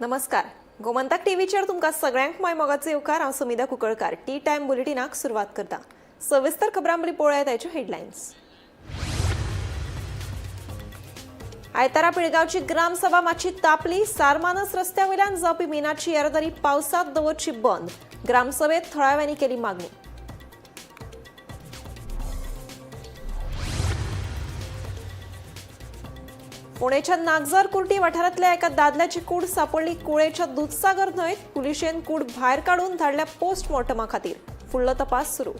नमस्कार, गोमंतक टीव्हीचेर तुमकां सगळ्यांक माय मोगाचो येवकार. हांव समिधा कुंकळकार. टी टायम बुलेटिनाक सुरवात करता. सविस्तर खबरां पयलीं पळोवया ताच्यो हेडलायन्स. आयतारा पिळगांवची ग्रामसभा मातशी तापली. सारमानस रस्त्या वयल्यान जावपी मिनाची येरादारी पावसात दवरची बंद, ग्रामसभेत थळाव्यांनी केली मागणी. पुणेच्या नागझर कुर्टी वाठारांतल्या एका दादल्याची कूड सापडली कुळेच्या दुदसागर न्हंयत. पुलिशेन कूड भायर काडून धाडल्या पोस्टमॉर्टमा खातीर. फुडलो तपास सुरू.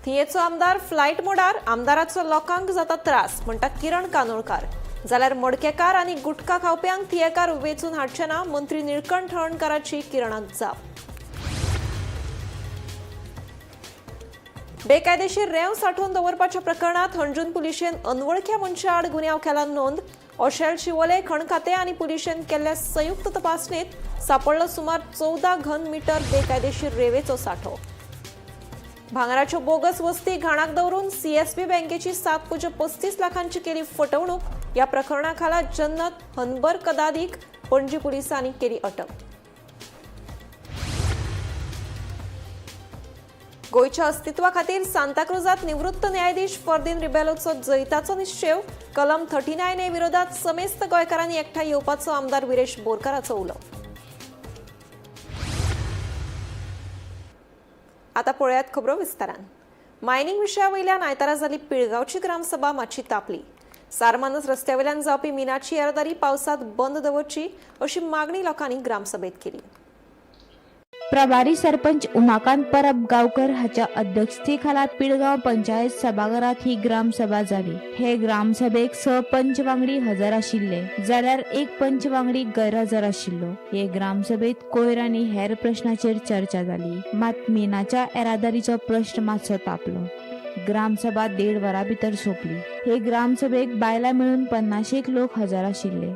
थियेचो आमदार फ्लायट मोडार, आमदाराचो लोकांक जाता त्रास म्हणटा किरण कानोळकार. जाल्यार मडकेकार आनी गुटखा खावप्यांक थियेकार वेंचून हाडचे ना, मंत्री निळकंठ हळर्णकाराची किरणाक जाप. बेकायदेशीर रेंव सांठोवन दवरपाच्या प्रकरणात हणजूण पुलिशेन अनवळख्या मनशा आड गुन्यांव केला नोंद. ओशेल शिवोले खण खाते आनी पुलिशेन केल्ल्या संयुक्त तपासणेत सापडलो सुमार 14 घन मीटर बेकायदेशीर रेंवेचो सांठो. भांगराच्यो बोगस वस्ती घाणाक दवरून सीएसबी बँकेची 7.35 लाखांची केली फटवणूक. या प्रकरणाखाला जन्नत हनबर कदादीक पणजी पुलिसांनी केली अटक. गोंयच्या अस्तित्वा खातीर सांताक्रुजात निवृत्त न्यायाधीश फर्दीन रिबेलोचो जैताचो निश्चेव. कलम 39A विरोधात समेस्त गोंयकारांनी एकठांय येवपाचो आमदार विरेश बोरकाराचो उलो. आता पळयात खबरो विस्तारान. मायनिंग विशया वयल्यान आयतारा जाली पिळगांवची ग्रामसभा मातशी तापली. सारमानस रस्त्या वयल्यान जावपी मिनाची येरादारी पावसात बंद दवरची अशी मागणी लोकांनी ग्रामसभेत केली. प्रभारी सरपंच उमाकांत परब गावकर हाच्या अध्यक्षतेखाला पिळगांव पंचायत सभाघरात ही ग्रामसभा जाली. हे ग्रामसभेक 6 पंच वांगडी हजर आशिल्ले, जाल्यार 1 पंच वांगडी गैरहजर आशिल्लो. हे ग्रामसभेत कोयर आनी हेर प्रश्नाचेर चर्चा जाली. मात मिनाच्या येरादारीचो प्रश्न मातसो तापलो. ग्रामसभा 1.5 वरां भितर सोंपली. हे ग्रामसभेक बायलां मेळून 50 लोक हजर आशिल्ले.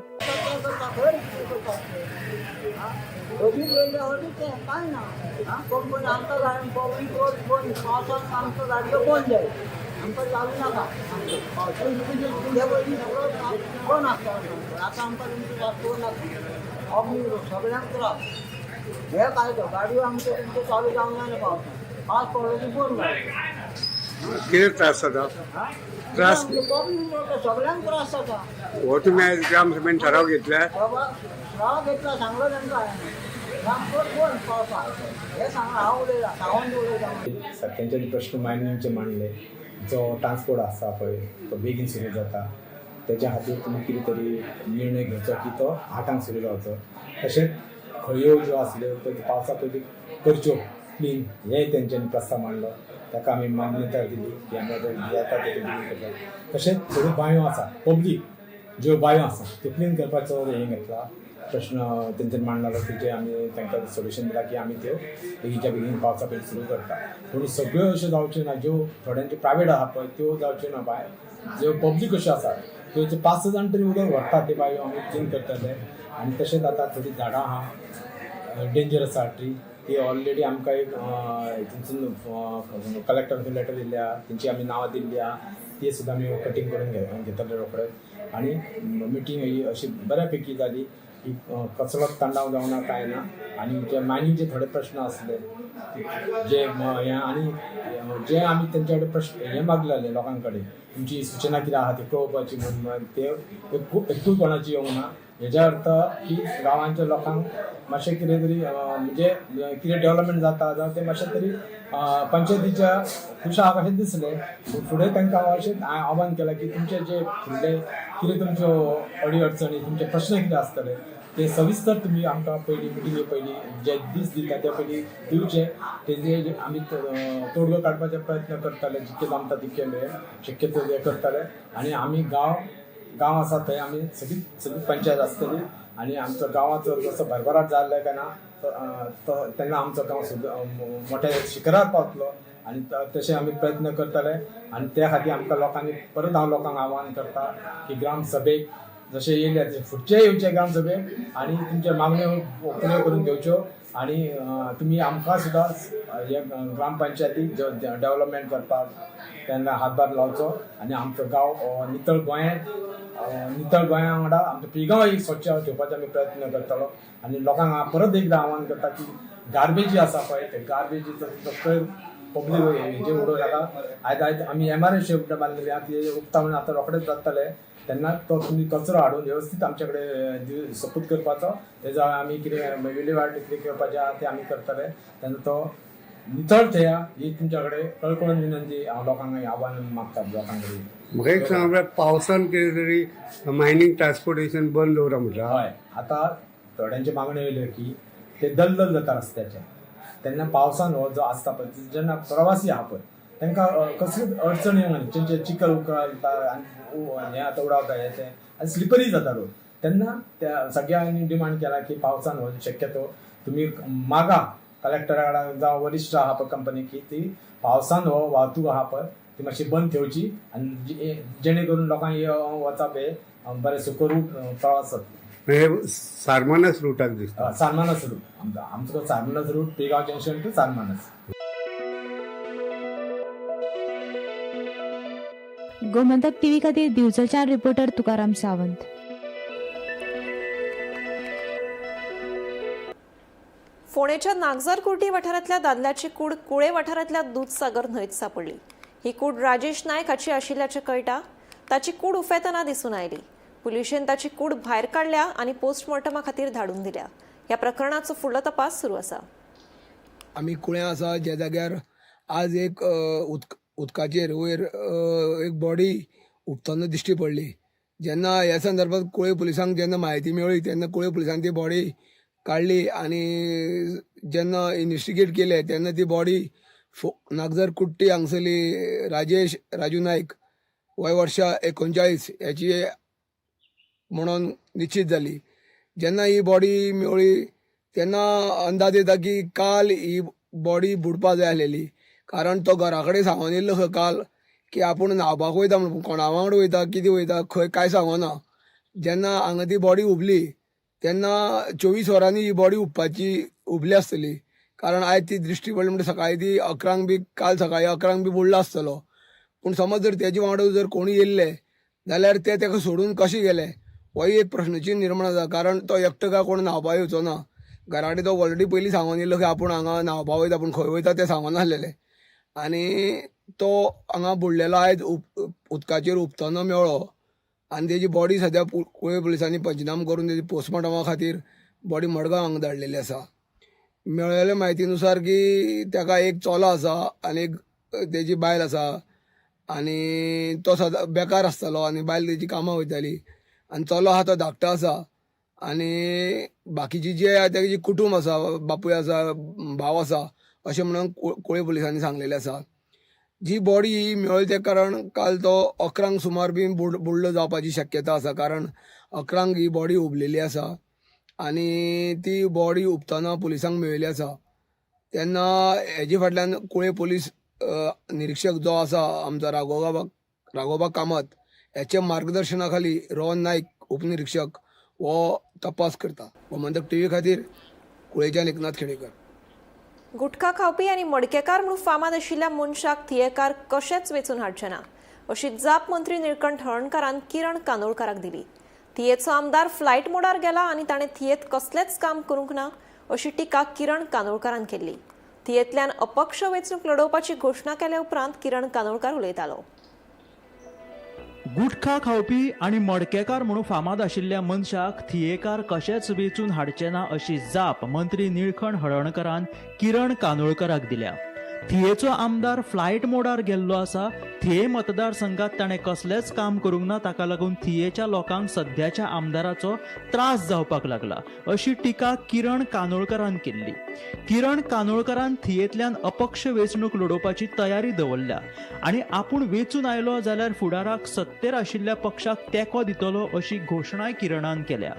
काय ना कोण आमकां गाडी पावसाक आमकां गाडयो बंद जाय, आमकां चालू नाका. ते पयलीं सगळो कोण आसता, आतां आमकां तुमचो कोण आसता, सगळ्यांक त्रास. हे कायदो गाडयो आमच्यो तुमच्यो चालू जावंक जायना पावसाक, पावस पडलो की बंद जाता. कितें त्रास जाता? त्रास प्रॉब्लेम जाता, सगळ्यांक त्रास जाता. हो तुमी आयज ग्रामसभेन ठराव घेतला? ठराव घेतला, सांगलो तांकां हांवें तेंच्यानी प्रश्न मायनिंगचे मांडले. जो ट्रान्सपोर्ट आसा पळय तो बेगीन सुरू जाता, तेज्या खातीर तुमी कितें तरी निर्णय घेवचो की तो 8ांक सुरू जावचो. तशेंच खळयो ज्यो आसल्यो त्यो पावसा पयलीं करच्यो क्लीन, हेंय तेंच्यांनी प्रस्ताव मांडलो. ताका आमी मान्यताय दिली की आमी आतां जाता ते बेगीन करता. तशेंच थोड्यो बांयो आसा, पब्लीक ज्यो बांयो आसा त्यो क्लीन करपाचो हें घेतला प्रश्न तेंच्यानी मांडलो. तेजे आमी तांकां सोल्युशन दिलां की आमी त्यो बेगीनच्या बेगीन पावसा पयलीं सुरू करता. पूण सगळ्यो अश्यो जावच्यो ना, ज्यो थोड्यांच्यो प्रायवेट आहा पळय त्यो जावच्यो ना. बाय ज्यो पब्लीक अश्यो आसा त्यो 5-6 जाण तरी उदक व्हरता, ते बायो आमी क्लीन करतले. आनी तशेंच आतां थोडीं झाडां आहा डेंजरस आहा ट्री, ती ऑलरेडी आमकां एक थंयसून कलेक्टरान लेटर दिल्ली आहा, तेंची आमी नांवां दिल्ली आहा, ती सुद्दां आमी कटींग करून घेतले रोखडे. आनी मिटींग ही अशी बऱ्या पैकी जाली की कसलोच तणाव जावना कांय ना. आनी जे मायनिंगचे थोडे प्रश्न आसले जे हे आनी जे आमी तेंच्या कडेन प्रश्न हे मागलेले लोकां कडेन, तुमची सुचना कितें आहा ती कळोवपाची म्हूण, ते एकूय कोणाची येवंक ना. हेज्या अर्थ की गांवांच्या लोकांक मातशें कितें तरी म्हणजे कितें डेवलपमेंट जाता जावं तें मातशें तरी पंचायतीच्या खुश आहा कशें दिसलें. फुडें तांकां हांव अशें आव्हान केलां की तुमचे जे फुडले कितें तुमच्यो अडी अडचणी, तुमचे प्रश्न कितें आसतले ते सविस्तर तुमी आमकां पयलीं मिटिंगे पयलीं जे दीस दिता त्या पयलीं दिवचे. तेजे आमी तोडगो काडपाचे प्रयत्न करताले, जितके जमता तितके मेळ शक्यतो हे करताले. आनी आमी गांव गांव आसा थंय आमी सगळीं सगळी पंचायत आसतली आनी आमचो गांवाचो जसो भरभराट जाल्लो काय ना तो तेन्ना आमचो गांव सुद्दां मोठ्या शिखरार पावतलो. आनी तशें आमी प्रयत्न करतले. आनी त्या खातीर आमकां लोकांनी परत हांव लोकांक आव्हान करता की ग्रामसभेक जशें येयले तशें फुडचे येवचे ग्रामसभेक आनी तुमच्यो मागण्यो पुऱ्यो करून घेवच्यो आनी तुमी आमकां सुद्दां हे ग्रामपंचायतीक डेवलपमेंट करपाक तेन्ना हातभार लावचो आनी आमचो गांव नितळ गोंयांत नितळ गोंया वांगडा आमचो पिळगांव एक स्वच्छ ठेवपाचो आमी प्रयत्न करतलो. आनी लोकांक हांव परत एकदां आव्हान करता की गार्बेज जी आसा पळय ते गार्बेजीचो तुमचो कयर पब्लीक हेजेर उडोवं नाका. आयज आयज आमी एमआरएफ शेड बांदलेली आहा ती उक्ता म्हणून आतां रोखडेच जातले तेन्ना तो तुमी कचरो हाडून व्यवस्थीत आमचे कडेन सपूत करपाचो, तेजो आमी कितें विलेवाट कितें करपाचें आहा तें आमी करतले. तेन्ना तो नितळ थेया ही तुमच्या कडेन कळकळून विनंती हांव लोकांक आव्हान मागता लोकां कडेन. म्हाका एक सांग, म्हळ्यार पावसान कितें तरी मायनींग ट्रान्सपोर्टेशन बंद दवरा म्हटला. हय, आतां थोड्यांच्यो मागण्यो येयल्यो की ते दलदल जाता रस्त्याचे, तेन्ना पावसान हो जो आसता पळय जेन्ना प्रवासी आहा पळय तांकां कसलीच अडचण येवंक ना, तेंचे चिखल उखलता आनी हें आतां उडावता हें तें आनी स्लिपरी जाता रोड. तेन्ना त्या सगळ्यांनी डिमांड केला की पावसान हो शक्यतो तुमी मागा कलेक्टरा कडेन जावं वरिश्ठ आहा पळय कंपनी की ती पावसान हो वाहतूक आहा पळय ती मातशी बंद ठेवची आनी जेणे करून लोकांक वचप हे बरें सुखरूप प्रवास जातलो. हे सारमानस रुटाक दिसता. सारमानस रूट आमचो Sarmanas route, Pilgaon junction to Sarmanas. Gomantak TV खातीर दिवचलच्यान रिपोर्टर तुकाराम सावंत. फोंडेच्या नागझर कुर्टी वाठारांतल्या दादल्याची कूड कुळे वाठारांतल्या दूदसागर न्हंयत सापडली. ही कूड राजेश नायक हाची आशिल्ल्याचें कळटा. ताची कूड उफेतना दिसून आयली. पुलिशेन ताची कूड भायर काडल्या आनी पोस्टमॉर्टमा खातीर धाडून दिल्या. ह्या प्रकरणाचो फुडलो तपास सुरू आसा. आमी कुळ्यां आसा ज्या जाग्यार आज एक उदकाचेर वयर एक बॉडी उपतना दिश्टी पडली. जेन्ना ह्या संदर्भात कुळे पुलिसांक जेन्ना म्हायती मेळ्ळी तेन्ना कुळे पुलिसांनी ती बॉडी काडली आनी जेन्ना इन्वेस्टिगेट केले तेन्ना ती बॉडी नागझर कुट्टी हांगसरली राजेश राजू नायक वय वर्षा 39 ह्याची म्हणून निश्चित जाली. जेन्ना ही बॉडी मेळ्ळी तेन्ना अंदाज येता की काल ही बॉडी बुडपा जाय आसलेली, कारण तो घरा कडेन सांगून येयल्लो खंय काल की आपूण न्हांवपाक वयता म्हणून, कोणा वांगडा वयता कितें वयता खंय कांय सांगना. जेन्ना हांगा ती बॉडी हुबली तेन्ना 24 वरांनी ही बॉडी हुबपाची हुबली आसतली, कारण आयज ती दृश्टी पडली म्हणटा सकाळी ती 11 बी काल सकाळी 11 बी बुडला आसतलो. पूण समज जर तेजे वांगडा जर कोणी येयल्ले जाल्यार ते तेका सोडून कशे गेले होय एक प्रश्नचिन्न निर्माण जाता, कारण तो एकटो काय कोण न्हांवपाक येवचो ना. घरा कडेन तो ऑलरेडी पयलीं सांगून येयल्लो की आपूण हांगा न्हांवपाक वयता, पूण खंय वयता तें सांगनासलेलें आनी तो हांगा बुडलेलो आयज उदकाचेर उपतना मेळ्ळो आनी तेजी बॉडी सद्या कुळे पुलिसांनी पंचनाम करून तेजी पोस्टमॉर्टमा खातीर बॉडी मडगांव हांगा धाडलेली आसा. मेळ्ळेल्या म्हायतीनुसार की तेका एक चलो आसा आनी एक तेजी बायल आसा आनी तो सदां बेकार आसतालो आनी बायल तेजी कामां वयताली आनी चलो आहा तो धाकटो आसा आनी बाकीची जे तेजी कुटूंब आसा, बापूय आसा, भाव आसा अशें म्हणून कुळे पुलिसांनी सांगलेलें आसा. जी बॉडी मेळ्ळी तें कारण काल तो 11 सुमार बी बुडलो जावपाची शक्यता आसा, कारण 11 ही बॉडी हुबलेली आसा आनी ती बॉडी हुबतना पुलिसांक मेळिल्ली आसा. तेन्ना हेजे फाटल्यान कुळे पुलीस निरीक्षक जो आसा आमचो राघोबा कामत हेच्या मार्गदर्शना खाली रोहन नायक उपनिरीक्षक हो तपास करता. गोमंतक टीव्ही खातीर कुळेच्यान एकनाथ खेडेकर. गुटखा खावपी आनी मडकेकार म्हणून फामाद आशिल्ल्या मनशाक थियेकार कशेंच वेंचून हाडचे ना अशी जाप मंत्री निळकंठ हळर्णकारान किरण कानोळकाराक दिली. थियेचो आमदार फ्लायट मोडार गेला आनी ताणें थियेत कसलेंच काम करूंक ना अशी टिका किरण कानोळकारान केल्ली. थियेंतल्यान अपक्ष वेंचणूक लढोवपाची घोशणा केल्या उपरांत किरण कानोळकार उलयतालो. गुटखा खावपी आनी मडकेकार म्हणून फामाद आशिल्ल्या मनशाक थियेकार कशेंच वेंचून हाडचे ना अशी जाप मंत्री निळकंठ हळर्णकारान किरण कानोळकाराक दिल्या. थियेचो आमदार फ्लायट मोडार गेल्लो आसा. थिये मतदारसंघात ताणें कसलेंच काम करूंक ना, ताका लागून थियेच्या लोकांक सद्याच्या आमदाराचो त्रास जावपाक लागला अशी टिका किरण कानोळकारान केल्ली. किरण कानोळकारान थियेंतल्यान अपक्ष वेंचणूक लडोवपाची तयारी दवरल्या आनी आपूण वेंचून आयलो जाल्यार फुडाराक सत्तेर आशिल्ल्या पक्षाक तेंको दितलो अशी घोशणाय किरणान केल्या.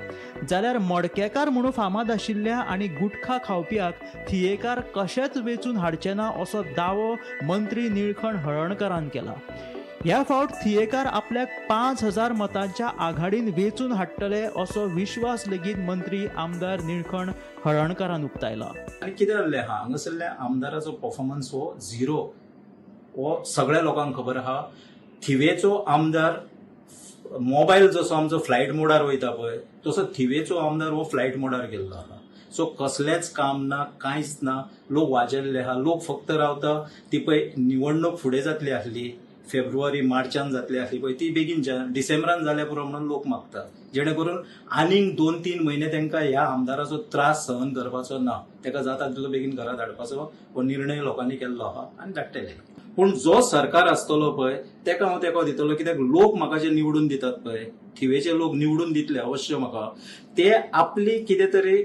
जाल्यार मडकेकार म्हणून फामाद आशिल्ल्या आनी गुटखा खावप्याक थियेकार कशेंच वेंचून हाडचे ना असो दावो मंत्री निळकंठ हळर्णकारान केला. ह्या फावट थियेकार आपल्याक 5,000 मतांच्या आघाडीन वेंचून हाडटले असो विश्वास लेगीत मंत्री आमदार निळकंठ हळर्णकारान उक्तायला. आनी कितें जाल्लें आहा, हांगासरल्या आमदाराचो परफॉर्मन्स हो झिरो, हो सगळ्या लोकांक खबर आहा. थिवेचो आमदार मोबायल जसो आमचो फ्लायट मोडार वयता पळय तसो थिवेचो आमदार हो फ्लायट मोडार गेल्लो आहा. सो कसलेंच काम ना, कांयच ना, लोक वाजेल्ले आहा. लोक फक्त रावता ती पळय निवडणूक फुडें जातली आसली, फेब्रुवारी मार्चान जातली आसली पळय, ती बेगीन डिसेंबरान जाल्या पुरो म्हणून लोक मागता, जेणे करून आनीक 2-3 म्हयने तांकां ह्या आमदाराचो त्रास सहन करपाचो ना, ताका जाता तितलो बेगीन घरा धाडपाचो हो निर्णय लोकांनी केल्लो आहा आनी धाडटले. पूण जो सरकार आसतलो पळय तेका हांव तेको दितलो, कित्याक लोक म्हाका जे निवडून दितात पळय, थिवेचे लोक निवडून दितले अवश्य म्हाका, ते आपली कितें तरी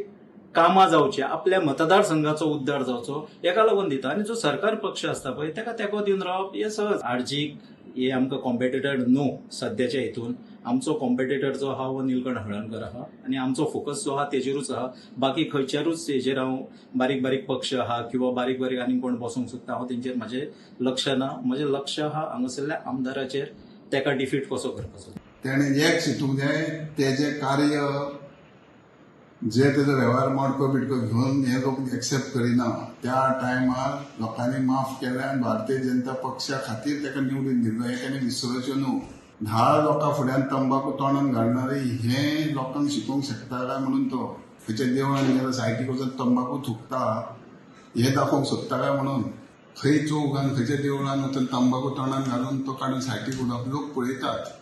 कामां जावची, आपल्या मतदारसंघाचो उद्धार जावचो हेका लागून दिता. आनी जो सरकार पक्ष आसता पळय तेका तेंको दिवन रावप हें सहज. आरजीक हे आमकां कॉम्पिटिटर न्हू सद्याच्या हितून, आमचो कॉम्पिटिटर जो आहा हो निलकंठ हळर्णकर आहा आनी आमचो फोकस जो आहा तेजेरूच आहा. बाकी खंयच्यारूच हेजेर हांव बारीक बारीक पक्ष आहा किंवा बारीक बारीक आनी कोण बसूंक सोदता हांव तेंचेर म्हाजें लक्ष ना. म्हजें लक्ष आहा हांगासरल्या आमदाराचेर, तेका डिफीट कसो करपाचो. तेणें एक चिंतूंक जाय, तेजें कार्य जे तेजो वेव्हार मडको बिडको घेवन हे लोक एक्सेप्ट करिना त्या टायमार लोकांनी माफ केलें आनी भारतीय जनता पक्षा खातीर ताका निवडून दिल्लो, हें ताणें विसरचें न्हू. 10 लोकां फुड्यान तंबाकू तोंडान घालणारे हें लोकांक शिकोवंक शकता काय म्हणून तो खंयच्या देवळान गेलो सायटीक वचून तंबाकू थुकता हें दाखोवंक सोदता काय म्हणून, खंय चौगान खंयच्या देवळान वचून तंबाकू तोंडान घालून तो काडून सायटीक उडोवप लोक पळयतात.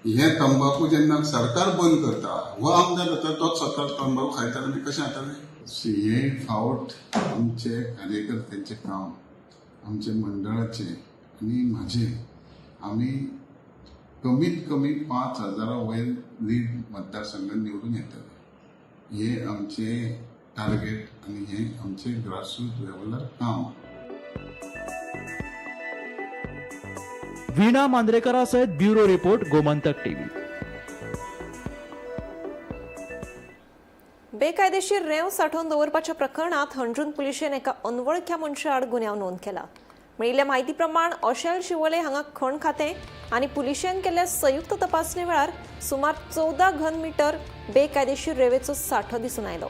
हे तंबाकू जेन्ना सरकार बंद करता हो आमदार जाता तोच स्वता तंबाकू खायता आनी कशें जातलें. हे फावट आमचे कार्यकर्त्यांचें काम, आमचे मंडळाचें आनी म्हाजें, आमी कमीत कमी 5,000 वयर लीड मतदारसंघात निवडून येतले, हे आमचे टार्गेट आनी हे आमचे ग्रासरूट लेवलार काम. वीणा मांद्रेकरा सयत ब्युरो रिपोर्ट, गोमंतक टीव्ही. बेकायदेशीर रेंव सांठोवन दवरपाच्या प्रकरणात हणजूण पुलिशेन एका अनवळख्या मनशा आड गुन्यांव नोंद केला. मेळिल्ल्या म्हायती प्रमाण ओशेल शिवोले हांगा खण खातें आनी पुलिशेन केल्ल्या संयुक्त तपासणे वेळार सुमार 14 घन मिटर बेकायदेशीर रेंवेचो सांठो दिसून आयलो.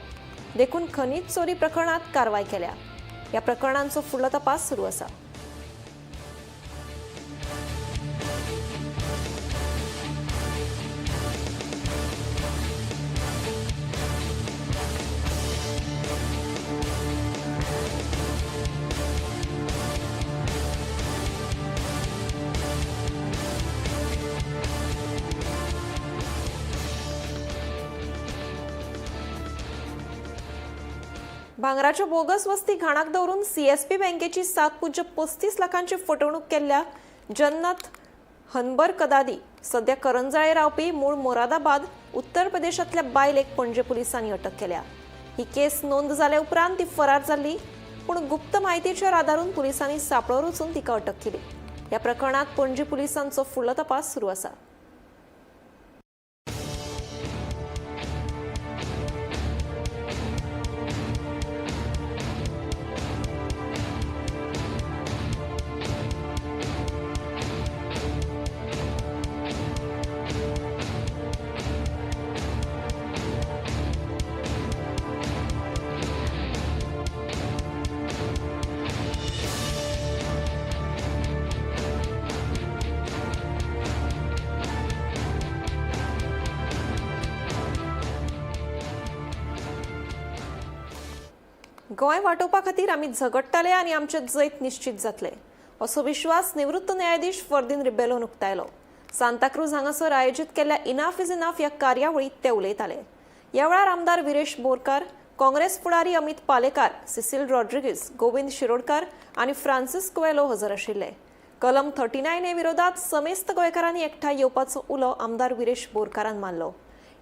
देखून खनीज चोरी प्रकरणात कारवाय केल्या. ह्या प्रकरणांचो फुडलो तपास सुरू आसा. भांगराच्यो बोगस वस्ती घाणाक दवरून सीएसपी बँकेची 7.35 लाखांची फटवणूक केल्ल्या जन्नत हनबर कदादी सध्या करंजाळे रावपी मूळ मोरादाबाद उत्तर प्रदेशांतल्या बायलेक पणजे पुलिसांनी अटक केल्या. ही केस नोंद जाल्या उपरांत ती फरार जाल्ली, पूण गुप्त म्हायतीचेर आदारून पुलिसांनी सांपळो रचून तिका अटक केली. ह्या प्रकरणात पणजे पुलिसांचो फुडलो तपास सुरू आसा. गोंय वाटोवपा खातीर आमी झगडटाले आनी आमचें जैत निश्चित जातलें असो विश्वास निवृत्त न्यायाधीश फर्दीन रिबेलोन उक्तायलो. सांताक्रूज हांगासर आयोजीत केल्ल्या इनाफ is enough ह्या कार्यावळींत ते उलयताले. ह्या वेळार आमदार विरेश बोरकार, काँग्रेस फुडारी अमित पालेकार, सिसिल रॉड्रिगीज, गोविंद शिरोडकार आनी फ्रांसीस कोएलो हजर आशिल्ले. कलम 39 हे विरोधात समेस्त गोंयकारांनी एकठांय येवपाचो उलो आमदार विरेश बोरकारान मारलो.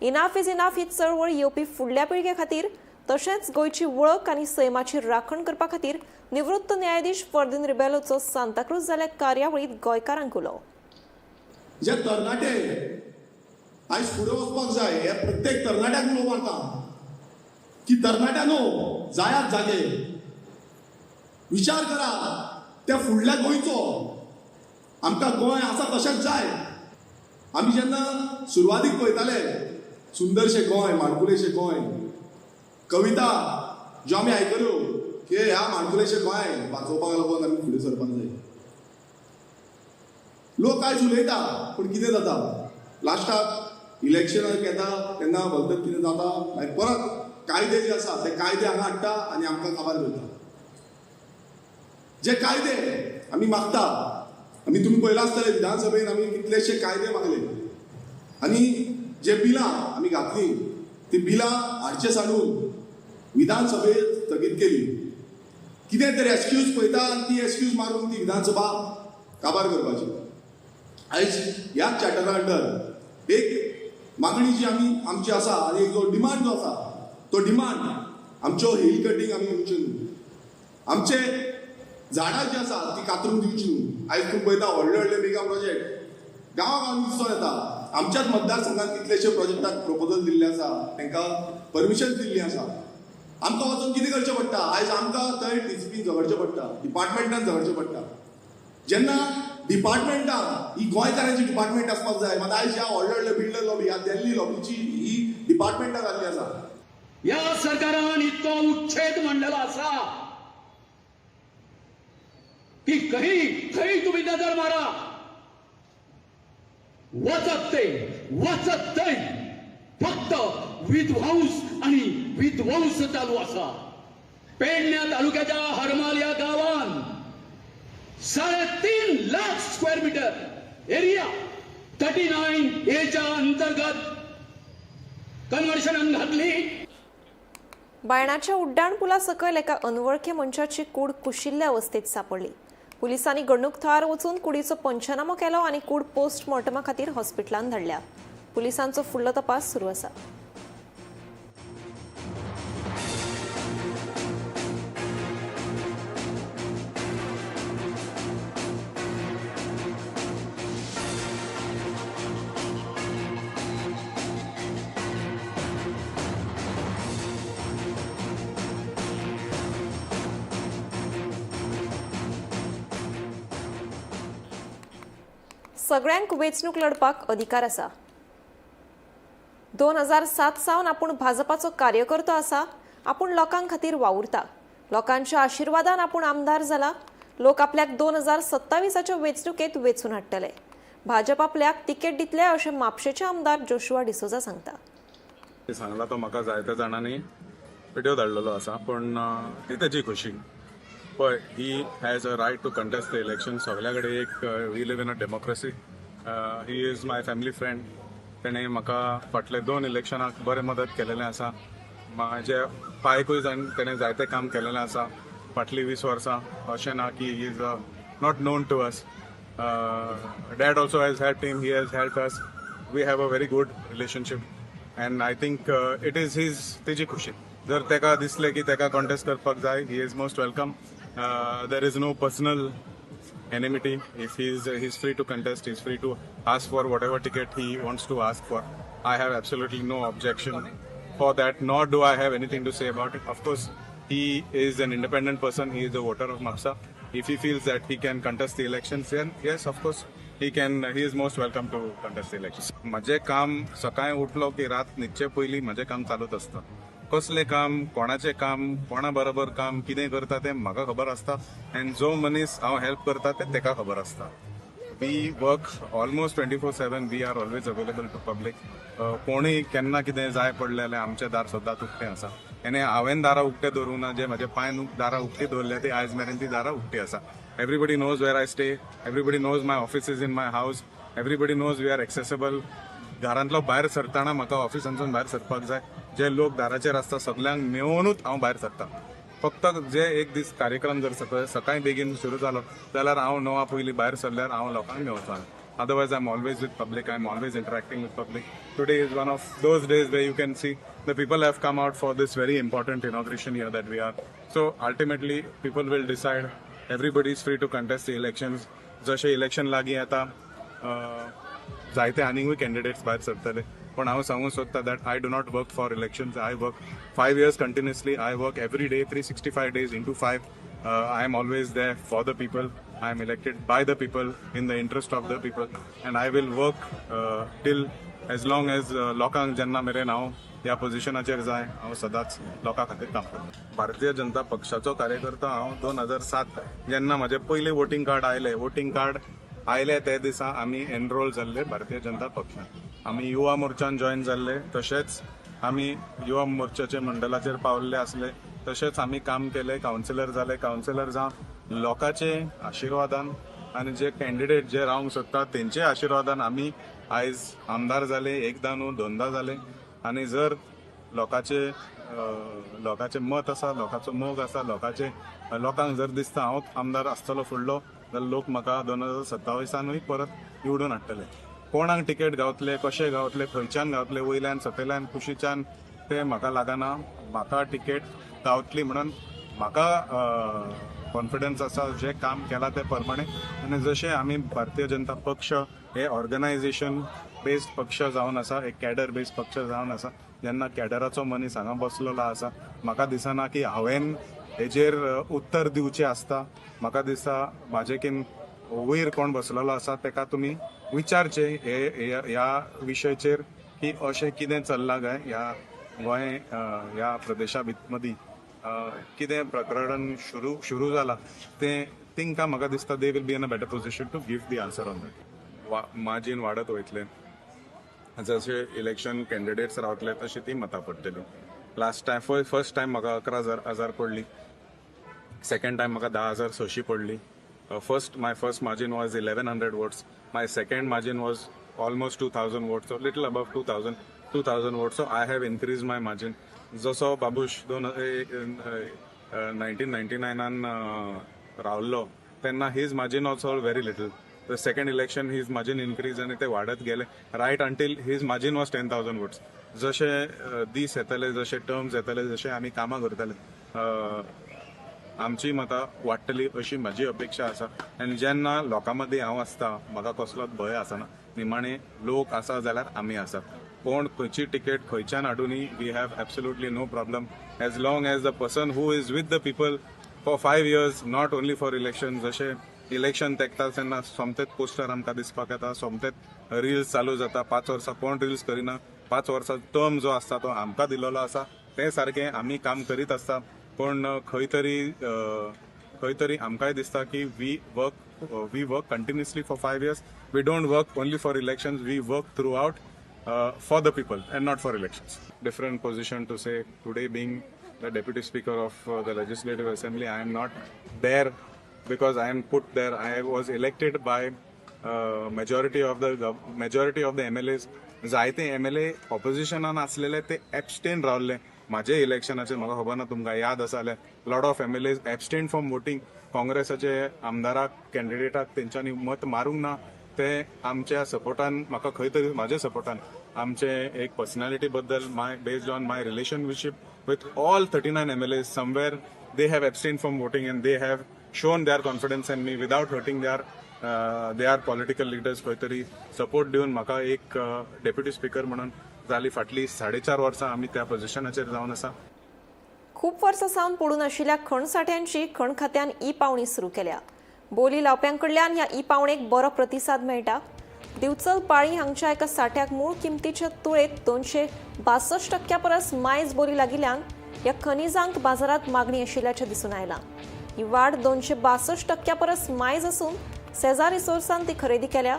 इनाफ is enough ही चळवळ येवपी फुडल्या पिळगे खातीर तशेंच गोंयची वळख आनी सैमाची राखण करपा खातीर निवृत्त न्यायाधीश फर्दीन रिबेलोचो सांताक्रूज जाल्ल्या कार्यावळींत गोंयकारांक उलो. जे तरणाटे आयज फुडें वचपाक जाय, हे प्रत्येक तरणाट्याक उलो मारता की तरणाट्यांनो जायात जागे, विचार करा त्या फुडल्या गोंयचो. आमकां गोंय आसा तशेंच जाय. आमी जेन्ना सुरवातीक पळयताले सुंदरशें गोंय, माणकुलेशें गोंय, कविता ज्यो आमी आयकल्यो की ह्या माणकुलेशें गोंय वाचोवपाक लागून आमी फुडें सरपाक जाय. लोक आयज उलयता पूण कितें जाता, लास्टाक इलेक्शनाक येता तेन्ना भलतच कितें जाता, मागीर परत कायदे जे आसा ते कायदे हांगा हाडटा आनी आमकां काबार करता. जे कायदे आमी मागता, आमी तुमी पळयलां आसतलें विधानसभेन आमी कितलेशे कायदे मागले आनी जे बिलां आमी घातलीं ती बिलां हाडचे सांडून विधानसभेत स्थगीत केली. कितें तरी एक्सक्यूज पळयता आनी ती एक्सक्यूज मारून ती विधानसभा काबार करपाची. आयज ह्या चार्टरा अंडर एक मागणी जी आमी आमची आसा आनी एक जो डिमांड जो आसा तो डिमांड आमच्यो हिल कटींग आमी दिवच्यो न्हू, आमचे झाडां जी आसा ती कातरून दिवची न्हू. आयज तूं पळयता व्हडले व्हडले मेगा प्रोजेक्ट गांवा गांवांनी दिसून येता. आमच्याच मतदारसंघात कितलेशे प्रोजेक्टाक प्रपोजल दिल्ले आसा, तांकां परमिशन दिल्ली आसा. आमकां वचून कितें करचें पडटा, आयज आमकां थंय डीसीपीन झगडचें पडटा, डिपार्टमेंटान झगडचें पडटा. जेन्ना डिपार्टमेंटान ही गोंयकारांची डिपार्टमेंट आसपाक जाय, मात आयज ह्या व्हडले व्हडले बिल्डर लॉबी, ह्या दिल्ली लॉबीची ही डिपार्टमेंटां जाल्ली आसा. ह्या सरकारान इतको उच्छेद मांडलेलो आसा की खंय खंय तुमी नजर मारा, वचत ते वचत थंय फक्त विध्वंस आणि विध्वंस चालू आसा. पेडण्या तालुक्याच्या हरमाल या गावान 3.5 लाख स्क्वेअर मीटर एरिया 39 एच्या अंतर्गत कन्व्हर्शनान घातली. बायणाच्या उड्डाण पुला सकयल एका अनवळखे मनशाची कूड कुशिल्ल्या अवस्थेत सापडली. पुलिसांनी घडणूक थळार वचून कुडीचो पंचनामो केलो आनी कूड पोस्टमॉर्टमा खातीर हॉस्पिटलांत धाडल्या. पुलिसांचो फुडलो तपास सुरू आसा. सगळ्यांक वेंचणूक लढपाक अधिकार आसा. 2007 सावन आपूण भाजपाचो कार्यकर्तो आसा. आपूण लोकां खातीर वावुरता. लोकांच्या आशिर्वादान आपूण आमदार जाला. लोक आपल्याक 2027 वेंचणुकेत वेंचून हाडटले. भाजप आपल्याक तिकेट दितले अशें म्हापशेचे आमदार जोशुआ डिसोजा सांगता. सांगला तो म्हाका जायत्या जाणांनी व्हिडिओ धाडलेलो आसा, पूण ती तेजी खुशी. पळय, he has a right to contest the election. सगल्या कडेन एक we live in a democracy. He is my family friend. तेणें म्हाका फाटले 2 इलेक्शनाक बरें मदत केलेलें आसा. म्हाजे पायकूय तेणें जायतें काम केलेलें आसा फाटलीं 20 वर्सां. अशें ना की he is not known to us. Dad also has help him, he has help us. We have a very good relationship and I think it is his तेजी खुशी. जर तेका दिसलें की तेका कॉन्टेस्ट करपाक जाय, he is most welcome. There is no personal enmity. If he is free to contest, he is free to ask for whatever ticket he wants to ask for. I have absolutely no objection for that, nor do I have anything to say about it. Of course, he is an independent person. He is a voter of Mapsa. If he feels that he can contest the elections, then yes, of course, he can. He is most welcome to contest the elections. म्हजें काम सकाळी उठलो की रात न्हिदचे पयलीं म्हजें काम चालूच आसता. कसलें काम, कोणाचें काम, कोणा बरोबर काम, कितें करता तें म्हाका खबर आसता आनी जो मनीस हांव हेल्प करता तें तेका खबर आसता. We work almost 24/7. We are always available to public. कोणूय केन्ना कितें जाय पडलें जाल्यार आमचें दार सदांच उक्तें आसा. आनी हांवें दारां उक्तें दवरूंक ना, जे म्हज्या पांयन दारां उक्तीं दवरल्या ती आयज मेरेन ती दारां उक्ती आसा. Everybody knows where I stay. Everybody knows my office is in my house. Everybody knows we are accessible. घरांतलो भायर सरतना म्हाका ऑफिसांतसून भायर सरपाक जाय. जे लोक दाराचेर आसता सगल्यांक मेळोवनूच हांव भायर सरता. फक्त जे एक दीस कार्यक्रम जर सकाळी बेगीन सुरू जालो जाल्यार हांव 9 पयलीं भायर सरल्यार हांव लोकांक मेळचो ना. Otherwise I am always with public. I am always interacting with public. Today is one of those days where you can see the people have come out for this very important inauguration here that we are. So ultimately people will decide. Everybody is free to contest the elections. जशें election लागीं येता जायते आनीकूय candidates भायर सरतले, पण हांव सांगूंक सोदता that I do not work for elections. I work 5 years continuously. I work every day, 365 days into 5. I am always there for the people. I am elected by the people in the interest of the people and I will work till as long as लोकांक जेन्ना मेरेन हांव ह्या पोजिशनाचेर जाय हांव सदांच लोकां खातीर काम करता. भारतीय जनता पक्षाचो कार्यकर्ता हांव 2007 जेन्ना म्हजें पयलें वोटींग कार्ड आयलें, वोटींग कार्ड आयले ते दिसा आमी एनरोल जाल्ले भारतीय जनता पक्षान. आमी युवा मोर्चान जॉयन जाल्ले, तशेंच आमी युवा मोर्चाचे मंडळाचेर पावल्ले आसले, तशेंच आमी काम केलें, कावन्सिलर जाले, कावन्सिलर जावन लोकांचे आशिर्वादान आनी जे कॅन्डिडेट जे रावंक सोदता तेंचे आशिर्वादान आमी आयज आमदार जाले, एकदां न्हू दोनदां जाले. आनी जर लोकांचे लोकांचें मत आसा, लोकांचो मोग आसा, लोकांचे लोकांक जर दिसता हांव आमदार आसतलो फुडलो जाल्यार लोक म्हाका 2027 परत निवडून हाडटले. कोणाक तिकेट गावतले, कशें गावतले, खंयच्यान गावतले, वयल्यान सकयल्यान कुशीच्यान ते म्हाका लागना. म्हाका तिकेट गावतली म्हणून म्हाका कॉन्फिडन्स आसा जें काम केलां ते प्रमाणे. आनी जशें आमी भारतीय जनता पक्ष हे ऑर्गनायझेशन बेस्ड पक्ष जावन आसा, एक कॅडर बेस्ड पक्ष जावन आसा, जेन्ना कॅडराचो मनीस हांगा बसलेलो आसा म्हाका दिसना की हांवें हेजेर उत्तर दिवचें आसता. म्हाका दिसता म्हाजे कीन वयर कोण बसलेलो आसा तेका तुमी विचारचें हे ह्या विशयाचेर की अशें कितें चल्लां काय ह्या गोंय ह्या प्रदेशा मदीं कितें प्रकरण सुरू सुरू जालां तें तांकां म्हाका दिसता they will be in a better position to give the answer on that. Margin वाडत वयतलें, जशे इलेक्शन कॅन्डिडेट्स रावतले तशी ती मतां पडटली. लास्ट टायम फर्स्ट टायम म्हाका 11,000 पडली, सेकंड टायम म्हाका 10,600 पडली. First my first margin was 1100 votes, my second margin was almost 2000 votes, so little above 2000 votes. So I have increase my margin. जसो बाबूश दोन 1999 रावल्लो तेन्ना his margin also very little. The second election his margin increase आनी ते वाडत गेले right until his margin was 10,000 votes. जशे दीस येतले, जशे टर्म्स येतले, जशे आमी कामां करतले आमची मतां वाडटली अशी म्हजी अपेक्षा आसा. आनी जेन्ना लोकां मदीं हांव आसता म्हाका कसलोच भंय आसना. निमाणे लोक आसा जाल्यार आमी आसा. कोण खंयची तिकेट खंयच्यान हाडुनी we have absolutely no problem as long as the person who is with the people for 5 years, not only for election. जशें इलेक्शन तेंकता तेन्ना सोमतेच पोस्टर आमकां दिसपाक येता, सोमतेच रिल्स चालू जाता. 5 वर्सां कोण रिल्स करिना, 5 वर्सां टर्म जो आसता तो आमकां दिलेलो आसा, तें सारकें आमी काम करीत आसता. पूण खंय तरी खंय तरी आमकांय दिसता की we work continuously for 5 years. We don't work only for elections, we work throughout for the people and not for elections. Different position to say today being the deputy speaker of the legislative assembly, I am not there because I am put there. I was elected by majority of the MLAs. जायते MLA ऑपोजिशनान आसलेले ते एबस्टेन रावल्ले म्हाजे इलेक्शनाचेर. म्हाका खबर ना तुमकां याद आसा जाल्यार, lot of MLAs abstain from voting. काँग्रेसाचे आमदाराक कॅन्डिडेटाक तेंच्यांनी मत मारूंक ना, ते आमच्या सपोर्टान म्हाका खंय तरी म्हाज्या सपोर्टान आमचे एक पर्सनॅलिटी बद्दल my based on my relationship with all 39 MLAs, somewhere they have abstain from voting and they have shown their confidence in me without hurting their political leaders. खंय तरी सपोर्ट दिवन म्हाका एक डेप्युटी स्पीकर म्हणून जाली फाटली 4.5 वर्सां आमी त्या पोझिशनाचेर जावन आसा. खूप वर्सां सावन पडून आशिल्ल्या खण साठ्यांची खण खात्यान ई पावणी सुरू केल्या. बोली लावप्यांकडल्यान ह्या ई पावणेक बरो प्रतिसाद मेळटा. दिवचल पाळी हांगच्या एका साठ्याक मूळ किमतीच्या तुळेत 262% परस मायज बोली लागिल्ल्यान ह्या खनिजांक बाजारात मागणी आशिल्ल्याचें दिसून आयलां. ही वाड 262% परस मायज आसून सेजार रिसोर्सान ती खरेदी केल्या.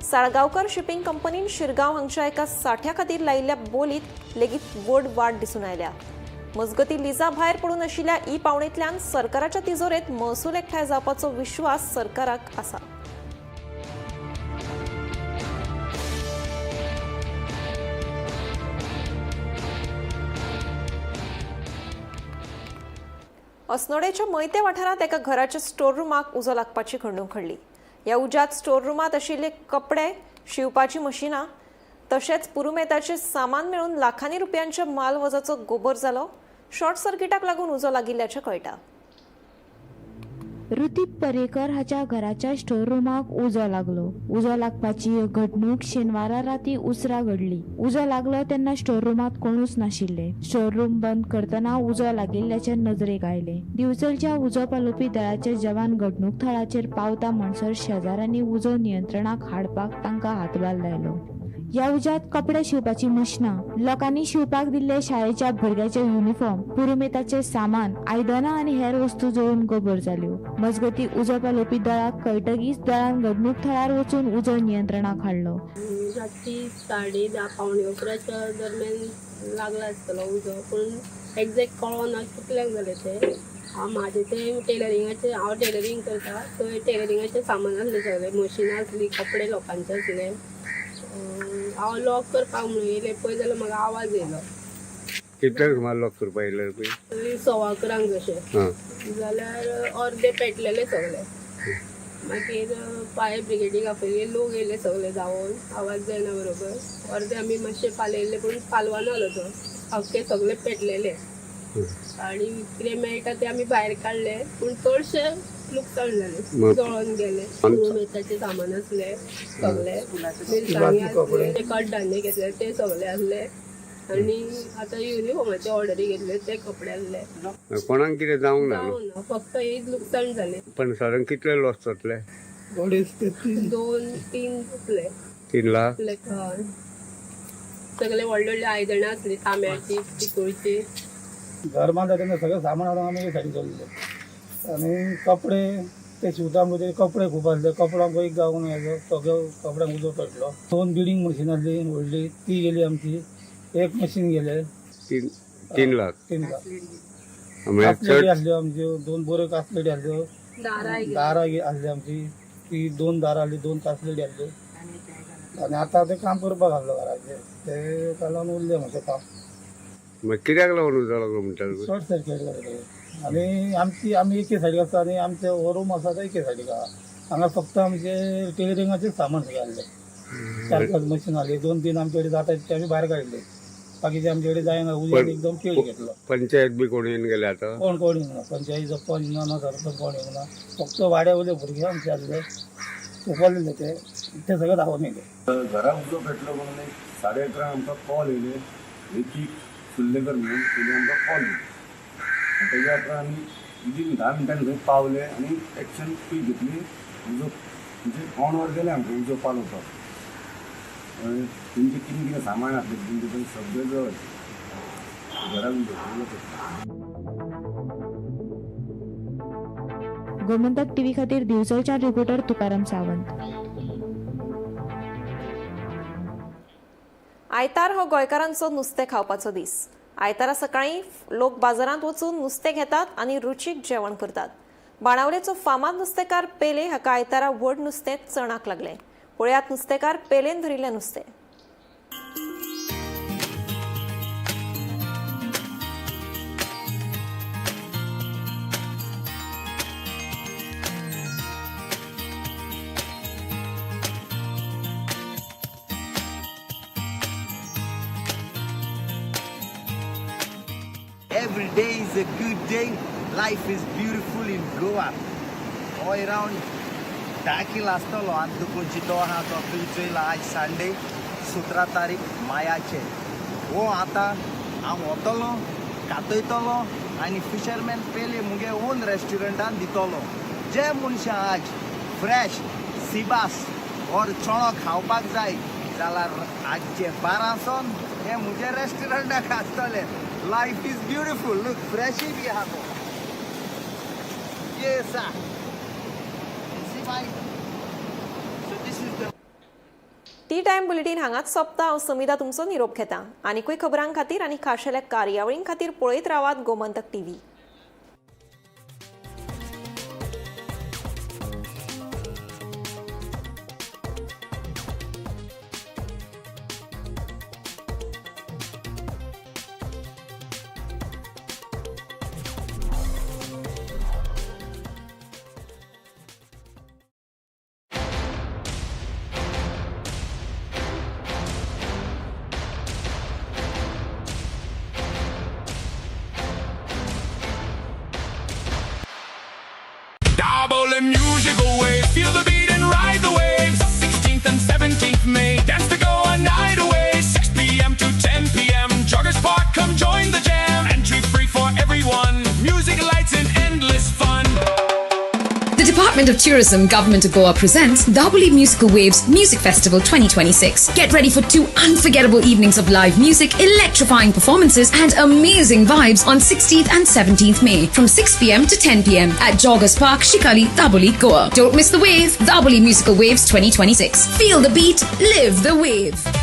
साळगांवकर शिपिंग कंपनीन शिरगांव हांगच्या एका साठ्या खातीर लायिल्ल्या बोलीत लेगीत व्हड वाड दिसून आयल्या. मजगती लिजा भायर पडून आशिल्ल्या ई पावणेंतल्यान सरकाराच्या तिजोरेत महसूल एकठांय जावपाचो विश्वास सरकाराक आसा. अस्नोडेच्या मयते वाठारांत एका घराच्या स्टोर रुमाक उजो लागपाची घडणूक घडली. ह्या उज्यात स्टोर रुमांत आशिल्ले कपडे शिवपाची मशिनां तशेंच पुरुमेताचें सामान मेळून लाखांनी रुपयांच्या मालवजाचो गोबर जालो. शॉर्ट सर्किटाक लागून उजो लागिल्ल्याचें कळटा. ऋतिक पर्येकर हाच्या घराच्या स्टोर रुमाक उजो लागलो. उजो लागपाची ही घडणूक शेनवारा राती उसरां घडली. उजो लागलो तेन्ना स्टोर रुमांत कोणूच नाशिल्ले. स्टोर रूम बंद करतना उजो लागिल्ल्याचे नजरेक आयले. दिवचलच्या उजो पालोवपी दळाचे जवान घडणूक थळाचेर पावता म्हणसर शेजाऱ्यांनी उजो नियंत्रणाक हाडपाक तांकां हातभार लायलो. ह्या उज्यांत कपडे शिंवपाची मशिनां, लोकांनी शिंवपाक दिल्ले शाळेच्या भुरग्याचे युनिफॉर्म, पुरुमेताचे सामान, आयदनां आनी हेर वस्तू जळून गोबर जाल्यो. मजगती उजो पालोवपी दळाक कळटकीच दळान घडणूक थळार वचून उजो नियंत्रणाक हाडलो. रातची 10:30 10:45 दरम्यान लागला आसतलो उजो, पूण एग्जॅक्ट कळो ना कितल्यांक जालें तें. म्हाजें तें टेलरिंगाचें, हांव टेलरींग करता, थंय टेलरिंगाचें सामान आसलें सगळें, मशिनां आसलीं, कपडे लोकांचे आसले. हांव लॉक करपाक म्हणून येयलें पळय जाल्यार म्हाका आवाज येयलो. कितल्यांक सुमार लॉक करपाक येयले तुमी? 11:15 कशें जाल्यार अर्दे पेटलेले सगळे. मागीर फायर ब्रिगेडीक आपयली, लोक येयले सगळे धांवून, आवाज जायना बरोबर. अर्दे आमी मातशे पालयल्ले, पूण पालवाना आलो तो, आख्खे सगळे पेटलेले. आनी कितें मेळटा तें आमी भायर काडले, पूण चडशें लुकसाण जालें, जळोन गेलें. पुरुमेताचें सामान आसलें सगळें, मिरसांगी आसले, ते कडधान्य घेतले ते सगळे आसले, आनी आतां युनिफॉर्माचे ऑर्डरी घेतले ते कपडे आसले. कोणाक कितें जावंक ना? जावंक ना, फक्त एक लुकसाण जालें. पण साधारण कितले लॉस जातले? 2-3 जातले. 3 लाख? सगळे व्हडले व्हडले आयदनां आसली, तांब्याची, पितूळची. घर बांदता तेन्ना सगळें सामान हाडून आमी सायडीन दवरलें आनी कपडे ते शिंवता म्हणजे कपडे खूब आसले, कपड्यांक एक गावून येयलो, सगळ्यो कपड्यांक उजो पेटलो. 2 बिडींग मशीन आसली व्हडली, ती गेली आमची, एक मशीन गेले. 3 लाख. 3 लाख. कासलेटी आसल्यो आमच्यो, 2 बऱ्यो कासलेटी आसल्यो, दारां आसली आमची, ती 2 दारां आसली, 2 कासलेटी आसल्यो. आनी आतां तें काम करपाक आसलो घराचें, तें लागून उरलें मातशें काम. कित्याक लागून उजो लागलो म्हणटा? शॉर्ट सर्किट जालें. आनी आमची आमी एके सायडीक आसता आनी आमचें हो रूम आसा तो एके सायडीक आहा. हांगा फक्त आमचे टेलरिंगाचें सामान सगळें आसलें. 4-5 मशीन आसली, 2-3 आमचे कडेन जाता ते आमी भायर काडले, बाकीचे आमचे कडेन जायना. उज्यान एकदम केळ घेतलो. पंचायत बी कोण येवन गेले आतां? कोण कोण येवना, पंचायतीचो पंच ना, ना सरपंच कोण येवना. फक्त वाड्या वयले भुरगे आमचे आसले, उखल्ले ते ते सगळे धांवून येयले. घराक उजो पेटलो म्हणून एक 11:30 आमकां कॉल येयले, ऋतिक सुर्लेकर म्हणून तेणी आमकां कॉल दिलो. तेज्या उपरांत आमी विदीन 10 मिनटांनी थंय पावले आनी एक्शन क्वीक घेतली. उजो म्हणजे 1.25 वर गेलें आमकां उजो पालोवपाक. तेंचें कितें कितें सामान आसलें तेंचें तें सगळें जळ्ळें, घरान उजो पेटलो. गोमंतक टीव्ही खातीर दिवचलच्या रिपोर्टर तुकाराम सावंत. आयतार हो गोंयकारांचो नुस्तें खावपाचो दीस. आयतारा सकाळीं लोक बाजारांत वचून नुस्तें घेतात आनी रुचीक जेवण करतात. बाणावलेचो फामाद नुस्तेकार पेले हाका आयतारा व्हड नुस्तें चणाक लागलें. पळयात नुस्तेकार पेलेन धरिल्लें नुस्तें. Every day is a good day. Life is beautiful in Goa. All around 10 किल आसतलो आनी तुका जितो आहा तो बीच चोयला. आज संडे 17 तारीख मायाचे. हो आतां हांव वतलो, कातयतलो आनी फिशरमॅन पेले मुगे ओन रेस्टॉरंटान दितलो. जे मनशां आज फ्रेश सिबास और चणो खावपाक जाय जाल्यार आजचे 12 सोन हे मुगे रेस्टॉरंटाक आसतले. Life is beautiful. Look, freshy bhi hai to. Yes, sir. See my. So this is the. Tea time bulletin हांगाच सोंपता. हांव समिता तुमचो निरोप घेता. आनीकूय खबरां खातीर आनी खाशेल्या कार्यावळीं खातीर पळयत रावात Gomantak TV. Musical Waves. Feel the beat and ride the waves. 16th and 17th May. Dance the Goa night away. 6 p.m. to 10 p.m. Joggers Park, come join the jam. Entry free for everyone. Music, lights, and endless fun. The Department of Tourism, Government of Goa presents Dabuli Musical Waves Music Festival 2026. Get ready for two unforgettable evenings of live music, electrifying performances, and amazing vibes on 16th and 17th May from 6 p.m. to 10 p.m. at Joggers Park, Shikali, Dabuli, Goa. Don't miss the wave. Dabuli Musical Waves 2026. Feel the beat, live the wave.